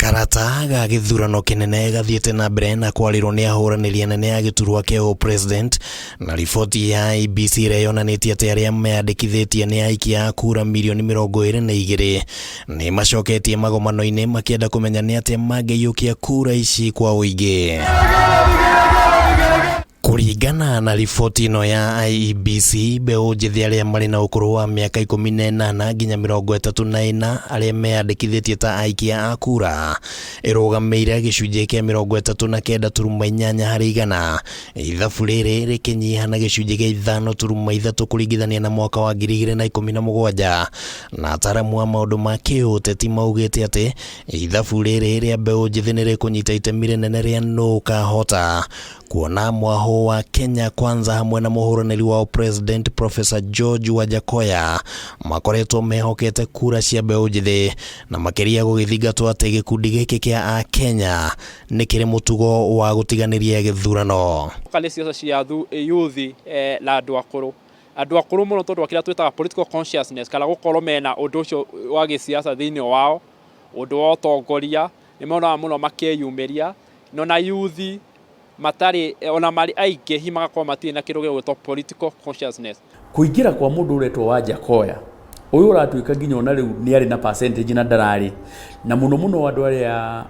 Karata ga gĩthurano kĩnene gathiĩte na mbere na kwarĩrwo nĩ ahũranĩri anene a gĩturwa kĩa ũpresident, na riboti ya IEBC ĩrĩa yonanĩtie atĩ arĩa meyandĩkithĩtie nĩ aikia a kura mirioni 22 nĩ macoketie magomano-inĩ makĩenda kũmenya nĩ atĩa mangĩiyũkia kura ici kwa ũingĩ. Kũringana na riboti ĩno ya IEBC, mbeũ njĩthĩ arĩa marĩ na ũkũrũ wa mĩaka 18 nginya 34 arĩa meyandĩkithĩtie ta aikia a kura ĩrũgamĩire gĩcunjĩ kĩa 39.8 harĩ igana, ithabu rĩrĩ rĩkĩnyiha na gĩcunjĩ kĩa 5.3 kũringithania na mwaka wa 2017, na ataramu a maũndũ ma kĩũteti maugĩte atĩ ithabu rĩrĩ rĩa mbeũ njĩthĩ nĩ rĩkũnyita itemi rĩnene rĩa nũ ũkahota kuona mwahũ wa Kenya Kwanza hamwe na mũhũranĩri wa President Professor George Wajackoyah makoretwo mehokete kura cia mbeũ njĩthĩ, na makĩria gũgĩthingatwo atĩ gĩkundi gĩkĩ kĩa Akenya nĩ kĩrĩ mũtugo wa gũtiganĩria gĩthurano. Nĩ ciaca cia yuthi na andũ akũrũ, andũ akũrũ mũno tondũ wa kĩrĩa twĩtaga political consciousness, kana gũkorwo mena ũndũ ũcio wa gĩsiasa thĩinĩ wao, ũndũ wa ũtongoria, nĩ monaga mũno makĩyumĩria, no na yuthi matarĩ ona marĩ aingĩ hihi magakorwo matirĩ na kĩndũ gĩgwĩtwo political consciousness. Kũingĩra kwa mũndũ ũretwo Wajackoyah, ũyũ ũratuĩka nginya ona rĩu nĩ arĩ na percentage na ndararĩ, na mũno mũno andũ arĩa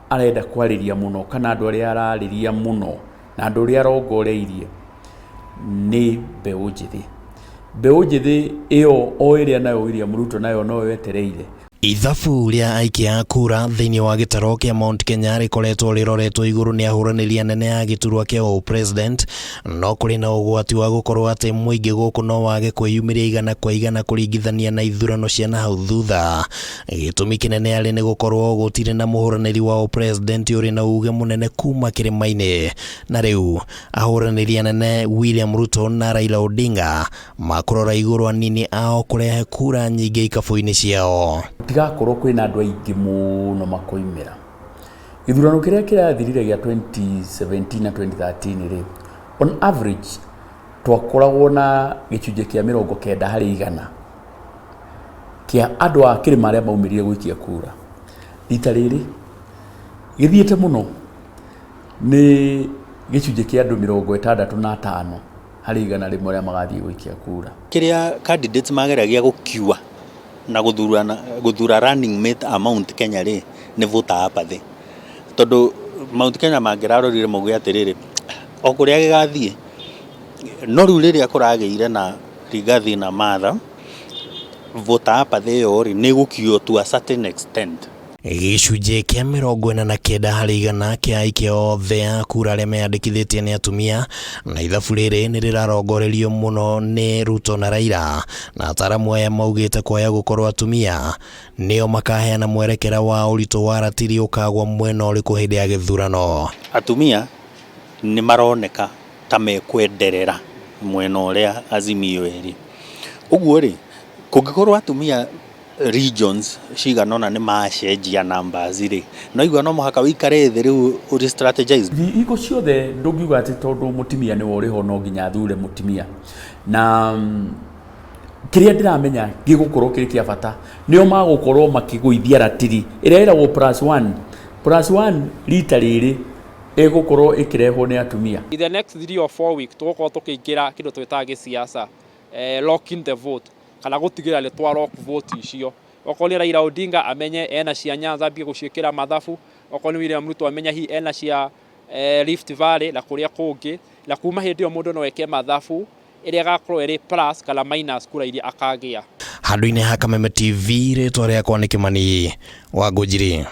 arenda kwarĩria mũno kana andũ arĩa ararĩria mũno na andũ arĩa arongoreirie nĩ mbeũ njĩthĩ. Mbeũ njĩthĩ ĩyo o ĩrĩa nayo William Ruto nayo noyo etereire. Ithabu rĩa aikia a kura thĩinĩ wa gĩtaro kĩa Mount Kenya rĩkoretwo rĩroretwo igũrũ nĩ ahũranĩri anene a gĩturwa kĩa ũpresident, no kũrĩ na ũgwati wa gũkorwo atĩ mũingĩ gũkũ no wage kwĩyumĩria igana kwa igana kũringithania na ithurano cia nahau thutha. Gĩtũmi kĩnene arĩ nĩ gũkorwo gũtirĩ na mũhũranĩri wa ũpresident ũrĩ na uge mũnene kuma kĩrĩma-inĩ, na rĩu ahũranĩri anene William Ruto na Raila Odinga makũrora igũrũ anini ao kũrehe kura nyingĩ ikabũ-inĩ ciao. Gũtigakorwo kwĩna andũ aingĩ mũno makoimĩra. Gĩthurano kĩrĩa kĩrathirire gĩa 2017 na 2013 rĩ, on average twakoragwo na gĩcunjĩ kĩa 90% kĩa andũ a kĩrĩma arĩa maumĩrire gũikia kura. Rita rĩrĩ gĩthiĩte mũno nĩ gĩcunjĩ kĩa andũ 65% arĩa magathiĩ gũikia kura. Kĩrĩa candidates mageragia gũkiua na gũthurana gũthura running mate a Mount Kenya rĩ, nĩ voter apathy. Tondũ Mount Kenya mangĩrarorire mauge atĩrĩrĩ, o kũrĩa gĩgathiĩ, no rĩu rĩrĩa kũragĩire na Rigathi na Martha, voter apathy ĩyo rĩ, nĩ ĩgũkiuo to a certain extent. Gĩcunjĩ kĩa 49% kĩa aikia othe a kura arĩa meyandĩkithĩtie nĩ atumia, na ithabu rĩrĩ nĩ rĩrarongorerio mũno nĩ Ruto na Raila, na ataramu aya maugĩte kwaya gũkorwo atumia nĩo makaheana mwerekera wa ũritũ wa ratiri ũkagwa mwena ũrĩkũ hĩndĩ ya gĩthurano. Atumia nĩ maroneka ta mekwenderera mwena ũrĩa Azimio ĩrĩ. Ũguo rĩ, kũngĩkorwo atumia regions cigana ũna nĩ macenjia numbers rĩ, no igua no mũhaka ũikare thĩ rĩu ũ strategize. Hingo ciothe ndũngiuga atĩ tondũ mũtumia nĩwe ũrĩ ho no nginya athure mũtumia. Na kĩrĩa ndĩramenya gĩgũkorwo kĩrĩ kĩa bata nĩo magũkorwo makĩgũithia ratiri ĩrĩa ĩragwo plus one. Plus one rita rĩrĩ ĩgũkorwo ĩkĩrehwo nĩ atumia. In the next 3 or 4 weeks tũgũkorwo tũkĩingĩra kĩndũ twĩtaga gĩsiasa, locking the vote, kana gũtigĩrĩra nĩ twa lock vote icio. Okorwo nĩ Raila Odinga, amenye ena cia Nyanza, ambie gũciĩkĩra mathabu. Okorwo nĩ William Ruto, amenye hihi ena cia Rift Valley na kũrĩa kũngĩ, na kuma hĩndĩ ĩyo mũndũ no eke mathabu ĩrĩa ĩgakorwo ĩrĩ plus kana minus kura iria akagĩa. Handũ-inĩ ha Kameme TV, rĩtwa rĩakwa nĩ Kĩmani wa Ngũnjiri.